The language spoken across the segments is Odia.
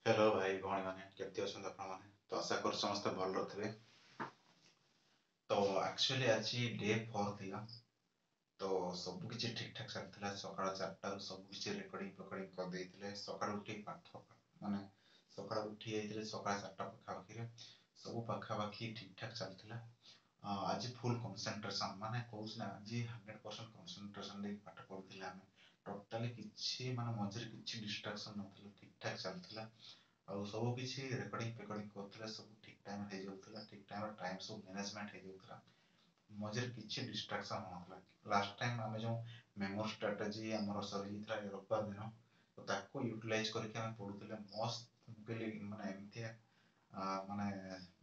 ହ୍ୟାଲୋ ଭାଇ ଭଉଣୀମାନେ, କେମିତି ଅଛନ୍ତି ଆପଣମାନେ? ତ ଆଶା କରୁଛି ସମସ୍ତେ ଭଲରେ ଥିବେ। ତ ଆକ୍ଚୁଆଲି ଆଜି ଡେ 4 ଥିଲା, ତ ସବୁ କିଛି ଠିକ୍ଠାକ୍ ଚାଲିଥିଲା। ସକାଳ 4ଟାରୁ ସବୁ କିଛି ରେକର୍ଡ଼ିଂ ଫେକର୍ଡ଼ିଂ କରିଦେଇଥିଲେ। ସକାଳୁ ଉଠି ପାଠ ମାନେ ସକାଳୁ ଉଠି ଯାଇଥିଲେ ସକାଳ 4ଟା ପାଖାପାଖିରେ, ସବୁ ପାଖାପାଖି ଠିକ୍ଠାକ୍ ଚାଲିଥିଲା। ଆଜି ଫୁଲ୍ କନସେନ୍ଟ୍ରେସନ୍, ମାନେ କହୁଛି ନା, ଆଜି 100% କନସେନ୍ଟ୍ରେସନ୍ ଦେଇକି ପାଠ ପଢ଼ୁଥିଲେ ଆମେ। ଟୋଟାଲି କିଛି ମାନେ ମଝିରେ କିଛି ଡିଷ୍ଟ୍ରାକ୍ସନ୍ ନଥିଲା, ଠିକ୍ଠାକ୍ ଚାଲିଥିଲା। ଆଉ ସବୁ କିଛି ରେକର୍ଡ଼ିଂ ଫେକର୍ଡ଼ିଂ କରୁଥିଲେ, ସବୁ ଠିକ୍ ଟାଇମ୍ରେ ହେଇଯାଉଥିଲା, ଠିକ୍ ଟାଇମ୍ରେ ଟାଇମ୍ ସବୁ ମ୍ୟାନେଜମେଣ୍ଟ ହେଇଯାଉଥିଲା, ମଝିରେ କିଛି ଡିଷ୍ଟ୍ରାକ୍ସନ୍ ହେଉନଥିଲା। ଲାଷ୍ଟ ଟାଇମ୍ ଆମେ ଯେଉଁ ମେମୋରି ଷ୍ଟ୍ରାଟେଜି ଆମର ସରିଯାଇଥିଲା ରବିବାର ଦିନ, ତ ତାକୁ ୟୁଟିଲାଇଜ୍ କରିକି ଆମେ ପଢ଼ୁଥିଲେ ମସ୍ତ। ମୁଁ କହିଲି ମାନେ ଏମିତିଆ ମାନେ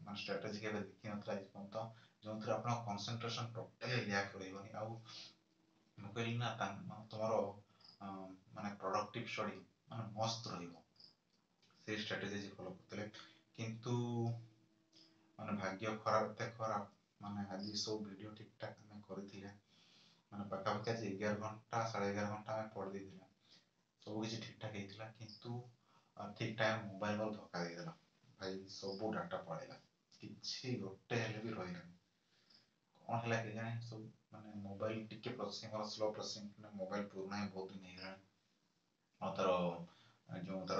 ମାନେ ଷ୍ଟ୍ରାଟେଜି କେବେ ଦେଖିନଥିଲା ଆଜି ପର୍ଯ୍ୟନ୍ତ, ଯେଉଁଥିରେ ଆପଣଙ୍କ କନସେନ୍ଟ୍ରେସନ୍ ଟୋଟାଲି ଲ୍ୟାକ୍ ରହିବନି। ଆଉ ମୁଁ କହିଲି ନା, ତୁମର ମାନେ ପ୍ରଡକ୍ଟିଭ୍ ଷ୍ଟଡି ମାନେ ମସ୍ତ ରହିବ। ସେଇ ଷ୍ଟ୍ରାଟେଜି ଫଲୋ କରୁଥିଲେ, କିନ୍ତୁ ମାନେ ଭାଗ୍ୟ ଖରାପ, ଏତେ ଖରାପ, ମାନେ ଆଜି ସବୁ ଭିଡ଼ିଓ ଠିକ୍ଠାକ୍ ଆମେ କରିଥିଲେ, ମାନେ ପାଖାପାଖି ଆଜି 11 ଘଣ୍ଟା 11.5 ଘଣ୍ଟା ଆମେ ପଢ଼ି ଦେଇଥିଲେ, ସବୁ କିଛି ଠିକ୍ଠାକ୍ ହେଇଥିଲା, କିନ୍ତୁ ଠିକ୍ ଟାଇମ୍ ମୋବାଇଲ ମୋର ଧୋକା ଦେଇଦେଲା ଭାଇ। ସବୁ ଡାଟା ପଳେଇଲା, କିଛି ଗୋଟେ ହେଲେ ବି ରହିଲାନି। କ'ଣ ହେଲା କେଜାଣି, ସବୁ ମାନେ ମୋବାଇଲ ଟିକେ ପ୍ରୋସେସିଂ ମୋର ସ୍ଲୋ ପ୍ରୋସେସିଂ, ମାନେ ମୋବାଇଲ ପୁରୁଣା ହିଁ ବହୁତ ଦିନ ହେଇଗଲାଣି। ଆଉ ତାର ଯେଉଁ ତାର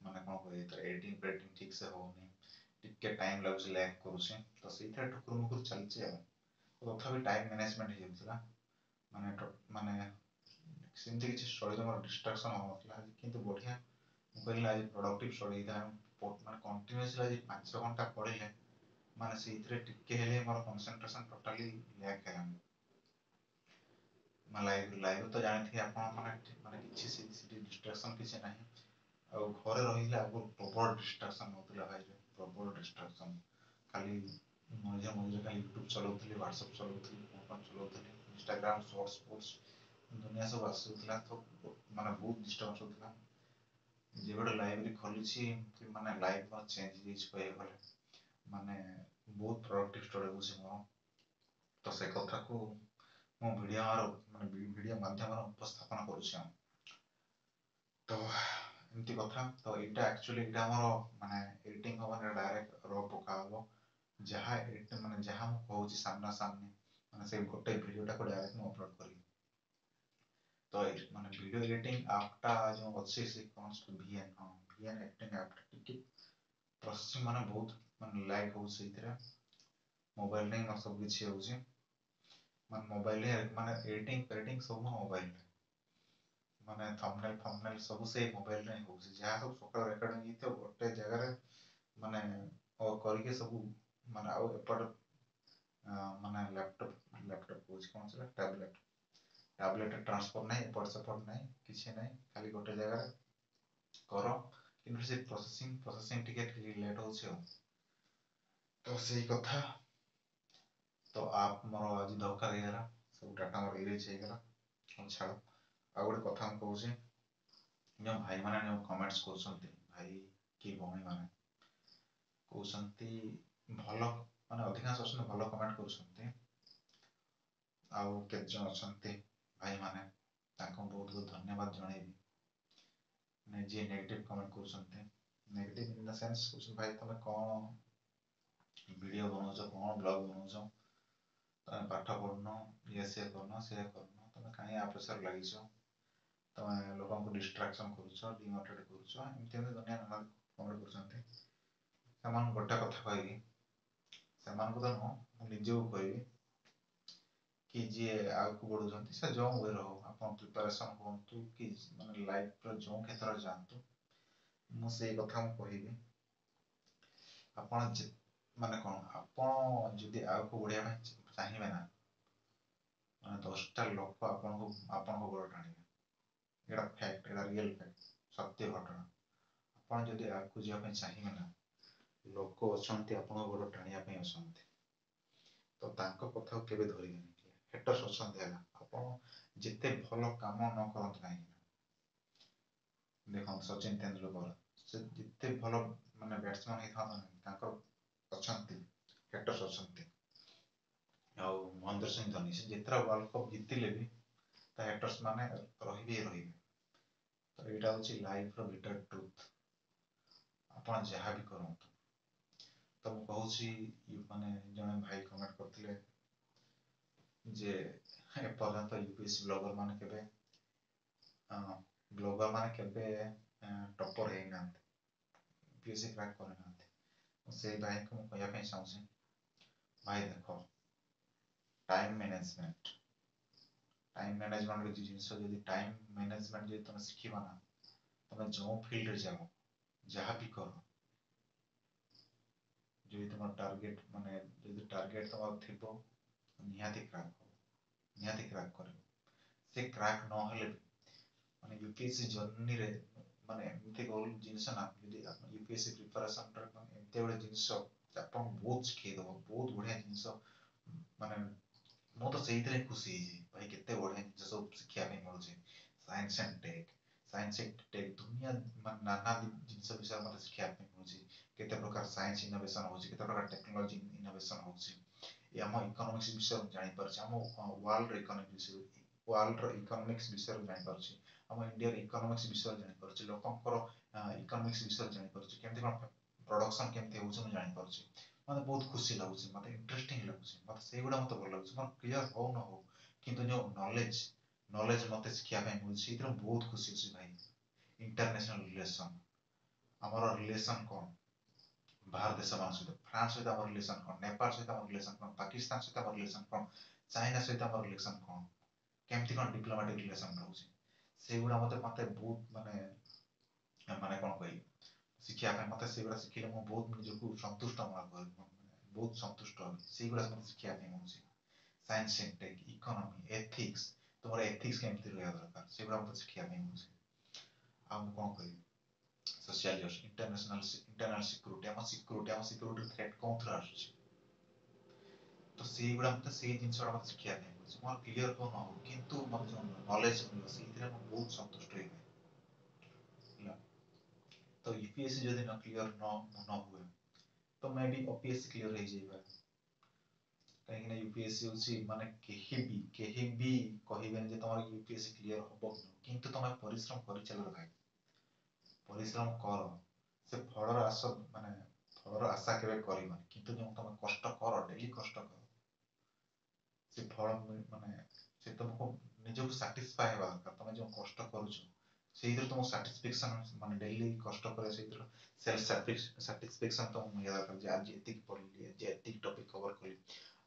ମାନେ କ'ଣ କହିବି, ତାର ଏଡ଼ିଟିଂ ଫେଡ଼ିଟିଂ ଠିକ୍ ସେ ହେଉନି, ଟିକେ ଟାଇମ୍ ଲାଗୁଛି, ଲ୍ୟାଗ୍ କରୁଛି, ତ ସେଇଥିରେ ଠୁକୁର ମୁକୁର ଚାଲିଛି। ଆଉ ତଥାପି ଟାଇମ୍ ମ୍ୟାନେଜମେଣ୍ଟ ହେଇଯାଉଥିଲା, ମାନେ ମାନେ ସେମିତି କିଛି ଷ୍ଟଡ଼ିରେ ମୋର ଡିଷ୍ଟ୍ରାକ୍ସନ୍ ହେଉନଥିଲା ଆଜି। କିନ୍ତୁ ବଢ଼ିଆ, ମୁଁ କହିଲି ଆଜି ପ୍ରଡକ୍ଟିଭ୍ ଷ୍ଟଡ଼ି ହେଇଥିଲା। ମାନେ କଣ୍ଟିନ୍ୟୁଅସଲି ଆଜି 5 ଘଣ୍ଟା ପଢ଼ିଲେ, ମାନେ ସେଇଥିରେ ଟିକେ ହେଲେ ମୋର କନସେନ୍ଟ୍ରେସନ୍ ଟୋଟାଲି ଲ୍ୟାକ୍ ହେଲାନି। ମାନେ ଲାଇଭ୍ ତ ଜାଣିଥିବେ ଆପଣ, ମାନେ ମାନେ କିଛି ସେଠି ଡିଷ୍ଟ୍ରାକ୍ସନ୍ କିଛି ନାହିଁ। ଆଉ ଘରେ ରହିଲେ ଆଗରୁ ପ୍ରବଳ ଡିଷ୍ଟ୍ରାକ୍ସନ୍ ହେଉଥିଲା ଭାଇରେ, ପ୍ରବଳ ଡିଷ୍ଟ୍ରାକ୍ସନ୍। ଖାଲି ମଝିରେ ମଝିରେ ଖାଲି ୟୁଟ୍ୟୁବ୍ ଚଲାଉଥିଲି, ହ୍ୱାଟ୍ସଆପ୍ ଚଲାଉଥିଲି, ଫୋନ୍ ଚଲାଉଥିଲି, ଇନଷ୍ଟାଗ୍ରାମ, ସର୍ଟସ୍ ଫୋର୍ଟସ୍ ଦୁନିଆ ସବୁ ଆସୁଥିଲା, ତ ମାନେ ବହୁତ ଡିଷ୍ଟର୍ବାନ୍ସ ହେଉଥିଲା। ଯେବେଠୁ ଲାଇବ୍ରେରୀ ଖୋଲିଛି, ମାନେ ଲାଇଫ୍ ମୋର ଚେଞ୍ଜ ହେଇଯାଇଛି କହିବାକୁ ଗଲେ, ମାନେ ବହୁତ ପ୍ରଡକ୍ଟିଭ୍ ଷ୍ଟଡି ହେଉଛି ମୋର। ତ ସେ କଥାକୁ ମୁଁ ଭିଡ଼ିଓ ମାନେ ଭିଡ଼ିଓ ମାଧ୍ୟମରେ ଉପସ୍ଥାପନ କରୁଛି। ଆଉ ତ ଏମିତି କଥା। ତ ଏଇଟା ଆକ୍ଚୁଆଲି ଏଇଟା ଆମର ମାନେ ଏଡ଼ିଟିଂ ହେବନି, ଡାଇରେକ୍ଟ ର ପକା ହେବ। ଯାହା ମାନେ ଯାହା ମୁଁ କହୁଛି ସାମ୍ନା ସାମ୍ନି, ମାନେ ସେଇ ଗୋଟେ ଭିଡ଼ିଓଟାକୁ ଡାଇରେକ୍ଟ ମୁଁ ଅପଲୋଡ଼ କରିବି। ତ ମାନେ ଭିଡ଼ିଓ ଏଡ଼ିଟିଂ ଆପ୍ଟା ଯେଉଁ ଅଛି, ସେ କ'ଣ ଭିଏନ୍, ହଁ ଭିଏନ୍ ଏଡ଼ିଟିଂ ଆପ୍ଟା ଟିକେ ପ୍ରୋସେସିଂ ମାନେ ବହୁତ ମାନେ ଲ୍ୟାଗ୍ ହେଉଛି ସେଇଥିରେ। ମୋବାଇଲରେ ହିଁ ମୋର ସବୁ କିଛି ହେଉଛି, ମାନେ ମୋବାଇଲରେ ମାନେ ଏଡ଼ିଟିଂ ଫେଡ଼ିଟିଂ ସବୁ ମୋ ମୋବାଇଲରେ, ମାନେ ଥମ୍ବନେଲ୍ ଫମ୍ବନେଲ୍ ସବୁ ସେଇ ମୋବାଇଲରେ ହିଁ ହେଉଛି। ଯାହା ସବୁ ସକାଳୁ ରେକର୍ଡ଼ିଂ ହେଇଥିବ ଗୋଟେ ଜାଗାରେ ମାନେ କରିକି ସବୁ, ମାନେ ଆଉ ଏପଟେ ମାନେ ଲ୍ୟାପଟପ୍ କହୁଛି, କ'ଣ ସେଟା, ଟ୍ୟାବଲେଟ୍, ଟ୍ୟାବଲେଟ୍ରେ ଟ୍ରାନ୍ସଫର୍ ନାହିଁ, ଏପଟ ସେପଟ ନାହିଁ, କିଛି ନାହିଁ, ଖାଲି ଗୋଟେ ଜାଗାରେ କର। କିନ୍ତୁ ସେ ପ୍ରୋସେସିଂ ଟିକେ ଲେଟ୍ ହେଉଛି। ଆଉ ତ ସେଇ କଥା। ତ ଆପ୍ ମୋର ଆଜି ଧୋକା ଦେଇଦେଲା, ସବୁ ଡାଟା ମୋର ଇରେଜ୍ ହେଇଗଲା। ହଉ ଛାଡ଼। ଆଉ ଗୋଟେ କଥା ମୁଁ କହୁଛି, ଯେଉଁ ଭାଇମାନେ ଯେଉଁ କମେଣ୍ଟସ୍ କରୁଛନ୍ତି, ଭାଇ କି ଭଉଣୀମାନେ କହୁଛନ୍ତି ଭଲ, ମାନେ ଅଧିକାଂଶ ଅଛନ୍ତି ଭଲ କମେଣ୍ଟ କରୁଛନ୍ତି। ଆଉ କେତେଜଣ ଅଛନ୍ତି ଭାଇମାନେ, ତାଙ୍କୁ ବହୁତ ବହୁତ ଧନ୍ୟବାଦ ଜଣେଇବି। ମାନେ ଯିଏ ନେଗେଟିଭ୍ କମେଣ୍ଟ କରୁଛନ୍ତି, ନେଗେଟିଭ୍ ଇନ୍ the sense କହୁଛନ୍ତି ଭାଇ ତୁମେ କ'ଣ ଭିଡ଼ିଓ ବନାଉଛ, କ'ଣ ବ୍ଲଗ୍ ବନାଉଛ, ତମେ ପାଠ ପଢ଼ୁନ, ଇଏ ସିଏ କରୁନ, ସିଏ କରୁନ, ତୁମେ କାହିଁ ଆ ପଛରେ ଲାଗିଛ, ତୁମେ ଲୋକଙ୍କୁ ଡିଷ୍ଟ୍ରାକ୍ସନ୍ କରୁଛ, ଡିମୋଟିଭେଟ୍ କରୁଛ, ଏମିତି ଏମିତି ଦୁନିଆ ନାନା କମେଣ୍ଟ କରୁଛନ୍ତି। ସେମାନଙ୍କୁ ଗୋଟେ କଥା କହିବି, ସେମାନଙ୍କୁ ତ ନୁହଁ, ମୁଁ ନିଜକୁ କହିବି କି ଯିଏ ଆଗକୁ ବଢ଼ୁଛନ୍ତି, ସେ ଯେଉଁ ୱେରେ ହଉ, ଆପଣ ପ୍ରିପାରେସନ୍ ହୁଅନ୍ତୁ କି ମାନେ ଲାଇଫ୍ର ଯେଉଁ କ୍ଷେତ୍ରରେ ଯାଆନ୍ତୁ, ମୁଁ ସେଇ କଥା ମୁଁ କହିବି, ଆପଣ ମାନେ କ'ଣ, ଆପଣ ଯଦି ଆଗକୁ ବଢ଼ିବା ପାଇଁ ଚାହିଁବେ ନା, ମାନେ 10ଟା ଲୋକ ଆପଣଙ୍କୁ ଆପଣଙ୍କ ଗୋଡ଼ ଟାଣିବେ। ଏଇଟା ଫ୍ୟାକ୍ଟ, ଏଇଟା ରିଏଲ୍ ଫ୍ୟାକ୍ଟ, ସତ୍ୟ ଘଟଣା। ଆପଣ ଯଦି ଆଗକୁ ଯିବା ପାଇଁ ଚାହିଁବେ ନା, ଲୋକ ଅଛନ୍ତି ଆପଣଙ୍କ ଗୋଡ଼ ଟାଣିବା ପାଇଁ ଅଛନ୍ତି, ତ ତାଙ୍କ କଥାକୁ କେବେ ଧରିବେନି। ହେଟର୍ସ ଅଛନ୍ତି ହେଲା। ଆପଣ ଯେତେ ଭଲ କାମ ନ କରନ୍ତୁ କାହିଁକି ନା, ଦେଖନ୍ତୁ ସଚିନ ତେନ୍ଦୁଲକର, ସେ ଯେତେ ଭଲ ମାନେ ବ୍ୟାଟ୍ସମ୍ୟାନ୍ ହେଇଥାନ୍ତୁ ନା, ତାଙ୍କର ଅଛନ୍ତି ହେଟର୍ସ ଅଛନ୍ତି। ଆଉ ମହେନ୍ଦ୍ର ସିଂ ଧୋନି, ସେ ଯେତେଟା ୱାର୍ଲଡ କପ୍ ଜିତିଲେ ବି ତା ହେଟର୍ସ ମାନେ ରହିବେ ହିଁ ରହିବେ। ତ ଏଇଟା ହେଉଛି ଲାଇଫ୍ର ବିଟର ଟ୍ରୁଥ୍। ଆପଣ ଯାହା ବି କରନ୍ତୁ। ତ ମୁଁ କହୁଛି, ମାନେ ଜଣେ ଭାଇ କମେଣ୍ଟ କରିଥିଲେ ଯେ ଏପର୍ଯ୍ୟନ୍ତ U P S C blogger ମାନେ କେବେ ଟପର ହେଇନାହାନ୍ତି, U P S C crack କରିନାହାନ୍ତି। ସେଇ ଭାଇଙ୍କୁ ମୁଁ କହିବା ପାଇଁ ଚାହୁଁଛି, ଭାଇ ଦେଖ, ଟାଇମ୍ ମ୍ୟାନେଜମେଣ୍ଟ, ଟାଇମ୍ ମ୍ୟାନେଜମେଣ୍ଟ ଜିନିଷ, ଯଦି ଟାଇମ୍ ମ୍ୟାନେଜମେଣ୍ଟ ଯଦି ତୁମେ ଶିଖିବ ନା, ତୁମେ ଯେଉଁ ଫିଲ୍ଡରେ ଯାଅ, ଯାହା ବି କର, ଯଦି ତୁମ ଟାର୍ଗେଟ, ମାନେ ଯଦି ଟାର୍ଗେଟ ତୁମର ଥିବ, ନିହାତି କ୍ରାକ୍ ହବ, ନିହାତି କ୍ରାକ୍ କରିବ। ସେ କ୍ରାକ୍ ନହେଲେ ବି ମାନେ ୟୁ ପି ଏସ୍ ସି ଜର୍ଣ୍ଣିରେ ମାନେ ଏମିତି ଗୋଲ ଜିନିଷ ନା, ଯଦି ଆପଣ ୟୁ ପି ଏସ୍ ସି ପ୍ରିପାରେସନ୍ରେ ମାନେ ଏମିତି ଗୋଟେ ଜିନିଷ ଆପଣଙ୍କୁ ବହୁତ ଶିଖେଇଦେବ, ବହୁତ ବଢ଼ିଆ ଜିନିଷ। ମାନେ ମୁଁ ତ ସେଇଥିରେ ଖୁସି ହେଇଛି ଭାଇ, କେତେ ବଢ଼ିଆ ଜିନିଷ ସବୁ ଶିଖିବା ପାଇଁ ମିଳୁଛି। Science and tech, science and tech ଦୁନିଆ ମାନେ ନାନା ଜିନିଷ ବିଷୟରେ ମୋତେ ଶିଖିବା ପାଇଁ ମିଳୁଛି। କେତେ ପ୍ରକାର ସାଇନ୍ସ ଇନୋଭେସନ୍ ହେଉଛି, କେତେ ପ୍ରକାର ଟେକ୍ନୋଲୋଜି ଇନୋଭେସନ୍ ହେଉଛି, ଏ ଆମ ଇକୋନୋମିକ୍ସ ବିଷୟରେ ମୁଁ ଜାଣିପାରୁଛି, ଆମ ୱାର୍ଲଡର ଇକୋନୋମିକ୍ସ ବିଷୟରେ ଜାଣିପାରୁଛି, ଆମ ଇଣ୍ଡିଆର ଇକୋନୋମିକ୍ସ ବିଷୟରେ ଜାଣିପାରୁଛି, ଲୋକଙ୍କର ଇକୋନୋମିକ୍ସ ବିଷୟରେ ଜାଣିପାରୁଛି, କେମିତି କ'ଣ ପ୍ରଡକ୍ସନ୍ କେମିତି ହେଉଛି ମୁଁ ଜାଣିପାରୁଛି। ମୋତେ ବହୁତ ଖୁସି ଲାଗୁଛି, ମୋତେ ଇଣ୍ଟରେଷ୍ଟିଂ ଲାଗୁଛି, ମୋତେ ସେଇଗୁଡ଼ା ମୋତେ ଭଲ ଲାଗୁଛି। ମୋର କ୍ଲିୟର ହଉ ନ ହଉ, କିନ୍ତୁ ଯେଉଁ ନଲେଜ ମୋତେ ଶିଖିବା ପାଇଁ ମିଳୁଛି, ସେଇଥିରେ ମୁଁ ବହୁତ ଖୁସି ଅଛି ଭାଇ। ଇଣ୍ଟରନ୍ୟାସନାଲ ରିଲେସନ୍, ଆମର ରିଲେସନ୍ କ'ଣ ବାହାର ଦେଶମାନଙ୍କ ସହିତ, ଫ୍ରାନ୍ସ ସହିତ ଆମର ରିଲେସନ୍ କ'ଣ, ନେପାଳ ସହିତ ଆମର ରିଲେସନ୍ କ'ଣ, ପାକିସ୍ତାନ ସହିତ ଆମର ରିଲେସନ୍ କ'ଣ, ଚାଇନା ସହିତ ଆମର ରିଲେସନ୍ କ'ଣ, କେମିତି କ'ଣ ଡିପ୍ଲୋମାଟିକ୍ ରିଲେସନ୍ ରହୁଛି, ସେଇଗୁଡ଼ା ମୋତେ ବହୁତ ମାନେ କ'ଣ କହିବି, ଶିଖିବା ପାଇଁ ମୋତେ ସେଇଗୁଡ଼ା ଶିଖିଲେ ମୁଁ ବହୁତ ନିଜକୁ ସନ୍ତୁଷ୍ଟ ଅନୁଭବ କରିବି, ମାନେ ବହୁତ ସନ୍ତୁଷ୍ଟ ହେବି। ସେଇଗୁଡ଼ା ମୋତେ ଶିଖିବା ପାଇଁ ମିଳୁଛି। Science and tech, economy, ethics, ତୁମର ଏଥିକ୍ସ କେମିତି ରହିବା ଦରକାର, ସେଗୁଡ଼ା ମୋତେ ଶିଖିବା ପାଇଁ ମିଳୁଛି। ଆଉ ମୁଁ କ'ଣ କହିବି? Social justice, international, internal security, ଆମ ସିକ୍ୟୁରିଟି ଥ୍ରେଟ୍ କେଉଁଥିରୁ ଆସୁଛି, ତ ସେଇଗୁଡ଼ା ମୋତେ, ସେଇ ଜିନିଷଟା ମୋତେ ଶିଖିବା ପାଇଁ ମିଳୁଛି। ମୋର କ୍ଲିୟର ହଉ ନ ହଉ, କିନ୍ତୁ ମୋତେ ଯେଉଁ ନଲେଜ ମିଳିବ, ସେଇଥିରେ ମୁଁ ବହୁତ ସନ୍ତୁଷ୍ଟ ହେଇଯାଏ, ହେଲା। ତ ୟୁ ପି ଏସ୍ ସି ଯଦି ନ କ୍ଲିୟର ନ ହୁଏ, ତ ମେ ବି ଓ ପି ଏସ୍ ସି କ୍ଲିୟର ହେଇଯାଇପାରେ। କାହିଁକିନା ୟୁ ପି ଏସ୍ ସି ହେଉଛି ମାନେ କେହି ବି କହିବେନି ଯେ ତମର U P S C clear ହବ କି ନ, କିନ୍ତୁ ତମେ ପରିଶ୍ରମ କରିଚାଲ ଭାଇ, ପରିଶ୍ରମ କର। ସେ ଫଳର ଆଶ, ମାନେ ଫଳର ଆଶା କେବେ କରିବନି, କିନ୍ତୁ ଯେଉଁ ତମେ କଷ୍ଟ କର, ଡେଲି କଷ୍ଟ କର, ସେ ଫଳ ମାନେ ସେ ତମକୁ ନିଜକୁ ସାଟିସ୍ଫାଏ ହେବା ଦରକାର। ତମେ ଯେଉଁ କଷ୍ଟ କରୁଛ, ସେଇଥିରେ ତମକୁ ସାଟିସ୍ଫାକ୍ସନ, ମାନେ ଡେଲି କଷ୍ଟ କରିବା, ସେଇଥିରେ ସେଲ୍ଫ ସାଟିସ୍ଫାକ୍ସନ ତମକୁ ମିଳିବା ଦରକାର ଯେ ଆଜି ଏତିକି ପଢ଼ିଲି, ଆଜି ଏତିକି ଟପିକ୍ କଭର କଲି,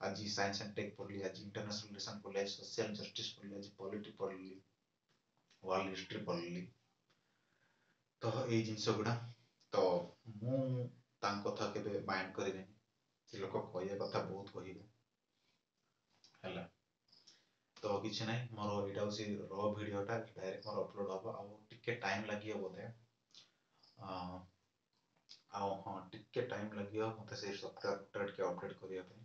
ଆଜି ସାଇନ୍ସ ଆଣ୍ଡ ଟେକ୍ ପଢ଼ିଲି, ଆଜି ଇଣ୍ଟରନ୍ୟାସନାଲ ରିଲେସନ ପଢ଼ିଲି, ଆଜି ସୋସିଆଲ ଜଷ୍ଟିସ୍ ପଢ଼ିଲି, ଆଜି ପଲିଟି ପଢ଼ିଲି, ୱାର୍ଲଡ ହିଷ୍ଟ୍ରି ପଢ଼ିଲି। ତ ଏଇ ଜିନିଷ ଗୁଡ଼ା ତ ମୁଁ ତାଙ୍କ କଥା କେବେ ମାଇଣ୍ଡ କରିବେନି। ସେ ଲୋକ କହିବା କଥା ବହୁତ କହିବେ, ହେଲା। ତ କିଛି ନାହିଁ, ମୋର ଏଇଟା ହେଉଛି ର ଭିଡ଼ିଓଟା, ଡାଇରେକ୍ଟ ମୋର ଅପଲୋଡ଼ ହେବ। ଆଉ ଟିକେ ଟାଇମ୍ ଲାଗିବ ବୋଧେ, ଆଉ ହଁ, ଟିକେ ଟାଇମ୍ ଲାଗିବ ମୋତେ ସେଇ ସଫ୍ଟୱେୟାରଟା ଟିକେ ଅପଡ଼େଟ୍ କରିବା ପାଇଁ।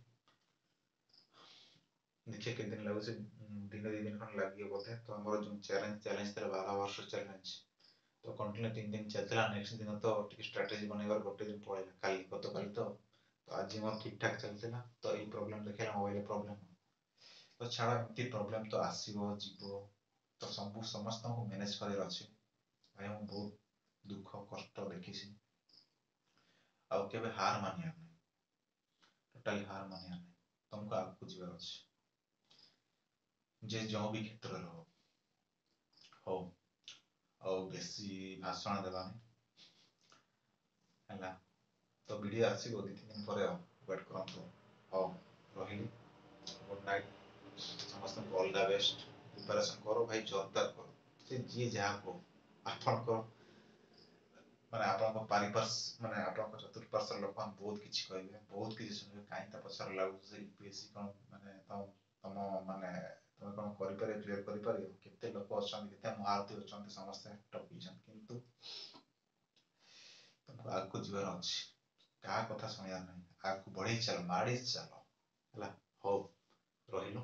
ଦେଖିବା କେତେ ଦିନ ଲାଗୁଛି, ଦିନେ 2 ଦିନ ଖଣ୍ଡେ ଲାଗିବ ବୋଧେ। ତ ଆମର ଯେଉଁ ଚ୍ୟାଲେଞ୍ଜ ଥିଲା, 12 ବର୍ଷ ଚ୍ୟାଲେଞ୍ଜ, ତ କଣ୍ଟିନ୍ୟୁ 3 ଦିନ ଚାଲିଥିଲା। ନେକ୍ସଟ ଦିନ ତ ଟିକେ ଷ୍ଟ୍ରାଟେଜି ବନେଇବାର ଗୋଟେ ଦିନ ପଳେଇଲା, କାଲି, ଗତକାଲି। ତ ଆଜି ମୋର ଠିକ୍ ଠାକ୍ ଚାଲିଥିଲା, ତ ଏଇ ପ୍ରୋବ୍ଲେମ୍ ଦେଖେଇଲା, ମୋବାଇଲ ପ୍ରୋବ୍ଲେମ୍। ତ ଛାଡ଼, ଏମିତି ପ୍ରୋବ୍ଲେମ୍ ତ ଆସିବ ଯିବ, ତ ସବୁ ସମସ୍ତଙ୍କୁ ମ୍ୟାନେଜ୍ କରିବାର ଅଛି ଭାଇ। ମୁଁ ବହୁତ ଦୁଃଖ କଷ୍ଟ ଦେଖିଛି, ଆଉ କେବେ ହାର ମାନିବାର ନାହିଁ, ଟୋଟାଲି ହାର ମାନିବାର ନାହିଁ। ତମକୁ ଆଗକୁ ଯିବାର ଅଛି, ଯେ ଯେଉଁ ବି କ୍ଷେତ୍ରରେ ହଉ। ହଉ, ଆଉ ବେଶୀ ଭାଷଣ ଦେବାନି, ହେଲା। ତ ଭିଡ଼ିଓ ଆସିବ 2-3 ଦିନ ପରେ, ଆଉ ୱେଟ୍ କରନ୍ତୁ। ହଉ, ରହିଲି, ଗୁଡ୍ ନାଇଟ୍ ସମସ୍ତଙ୍କୁ, ଅଲ୍ the best. Preparation କର ଭାଇ, ଜୋରଦାର କର। ସେ ଯିଏ ଯାହା କହୁ, ଆପଣଙ୍କ ମାନେ ଆପଣଙ୍କ ପାରିପାର୍ଶ୍ୱ, ମାନେ ଆପଣଙ୍କ ଚତୁଃପାର୍ଶ୍ୱର ଲୋକମାନେ ବହୁତ କିଛି କହିବେ, ବହୁତ କିଛି ଶୁଣିବେ। କାହିଁ ତା ପଛରେ ଲାଗୁଛି ସେ ୟୁ ପି ଏସ୍ ସି, କ'ଣ ମାନେ ତମ ମାନେ ତମେ କ'ଣ କରିପାରିବ, କ୍ଲିୟର କରିପାରିବ? କେତେ ଲୋକ ଅଛନ୍ତି, କେତେ ମହାରଥୀ ଅଛନ୍ତି, ସମସ୍ତେ ଟପିଛନ୍ତି। କିନ୍ତୁ ତମକୁ ଆଗକୁ ଯିବାର ଅଛି, କାହା କଥା ଶୁଣିବାର ନାହିଁ, ଆଗକୁ ବଢ଼େଇ ଚାଲ, ମାଡ଼ି ଚାଲ, ହେଲା। ହଉ, ରହିଲୁ।